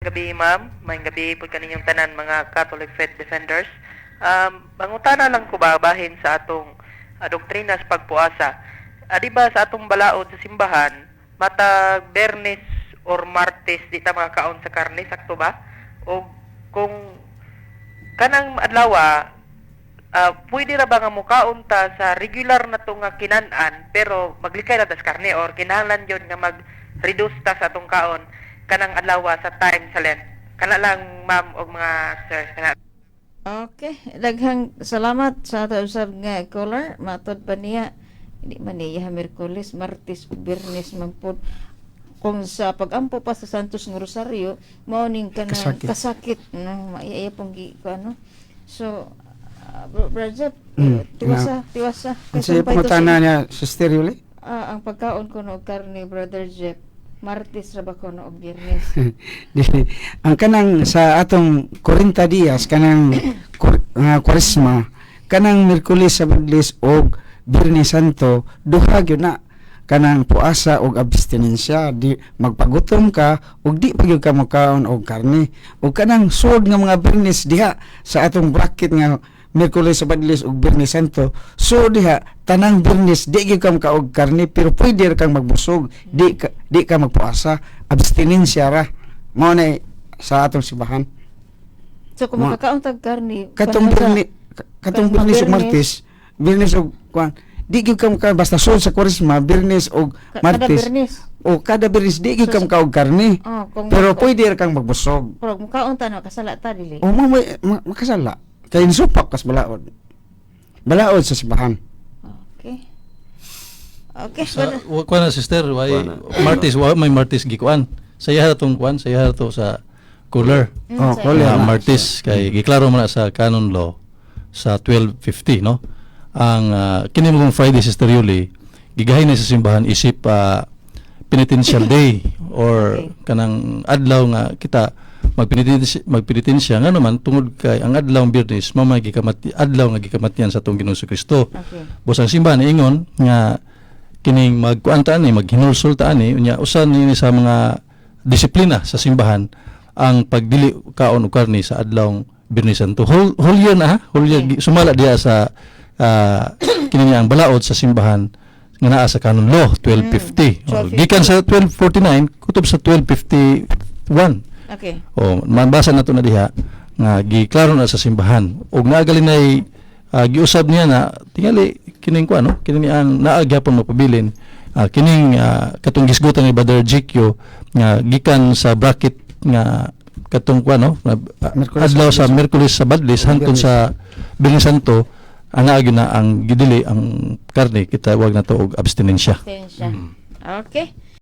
Maayong gabi, ma'am. Maayong gabi po kaninyong tanan, mga Catholic Faith Defenders. Mangutana lang ko ba bahin sa atong doktrina sa pagpuasa. Di ba sa atong balaod sa simbahan, matag Bernes or Martes di ta makakaon sa karne, sakto ba? O kung kanang adlaw, pwede ra ba nga mukaon ta sa regular na to nga kinan-an pero maglikay ra tas karne or kinahanglan gyud nga mag-reduce ta sa atong kaon kanang adlaw sa time sa Lent? Kana lang, ma'am og mga sir, kana. Okay, daghang salamat sa ato usab nga caller. Matod pa niya, hindi man niya Miyerkules, Martes ug Biyernes man pud. Kung sa pagampo pa sa Santos ng Rosario, mao ning kanang Kasakit. Kasakit, no, maiaya pong gi ko ano. So, Bro Jeff, tiwasa, tiwasa. Ang Kay sa sampay to pangutana niya, Sister Yuli? Ah, ang pagkaon ko og karne, Brother Jeff, Martes ra ba ko og Biyernes? Dili. Ang kanang sa atong 40 dias kanang Kwaresma, kanang Miyerkules sa Badlis og Biyernes Santo, duha gyud na kanang puasa og abstinensya, di magpagutom ka ug di pa gyud ka mokaon og karne. Ug kanang sud nga mga Biyernes diha sa atong bracket nga Miyerkules sa Badlis ug Biyernes Santo, so diha tanang Biyernes di gyud ka makaog karne, pero pwede ra kang magbusog, di ka magpuasa, abstinensya ra mao na sa atong simbahan. So kung makakaon tag karne, katong panahon Biyernes, katong kanang Biyernes ug Biyernes. Martes, Biyernes ug kuan, di gyud ka maka basta sud sa Kwaresma, Biyernes og Kada Martes Biyernes. O kada Biyernes di gyud ka makaog karne. Oh, kung Pero pwede ra kang magbusog. Pero kung kaon ta no, kasala ta, dili? O mo may makasala kay nisupak kas balaod. Balaod sa simbahan. Okay. Okay, Sa brother. kuan na, sister, why Kuan na. Martes, wa may Martes gikuan. Sa iya tong kuan, sa iya to sa caller. Oh, caller Ah, na. Martes kay giklaro man na sa canon law sa 1250, no. Ang kini mong Friday, Sister Yuli, gigahin na sa simbahan isip penitential day or kanang adlaw nga kita magpenitensya, magpenitensya nga naman tungod kay ang adlaw ng Biyernes mao may gikamati, adlaw nga gikamatyan sa atong Ginoong Kristo. Bos ang simbahan ingon nga kining magkuan ta ani, maghinulsol ta ani, unya usa ni sa mga disiplina sa simbahan ang pagdili kaon og karni sa adlawng Biyernes Santo. Whole year na ha, whole year, sumala diya sa kini niya ang balaod sa simbahan nga naa sa canon law 1250. 1250. Oh, gikan sa 1249 kutob sa 1251. O mabasa nato na diha nga giklaro na sa simbahan ug naagali nay giusab niya na tingali kining kuan, no, kini ang naa gyapon mapabilin kining katong gisgutan ni Brother GQ nga gikan sa bracket nga katong kuan, no, na, Miyerkules adlaw sa sa Badlis. Miyerkules sa Badlis hangtod Biyernes. sa Biyernes Santo, ang naa gyud na ang gidili ang karne, kita wag na to og abstinensya. Abstinensya. Okay.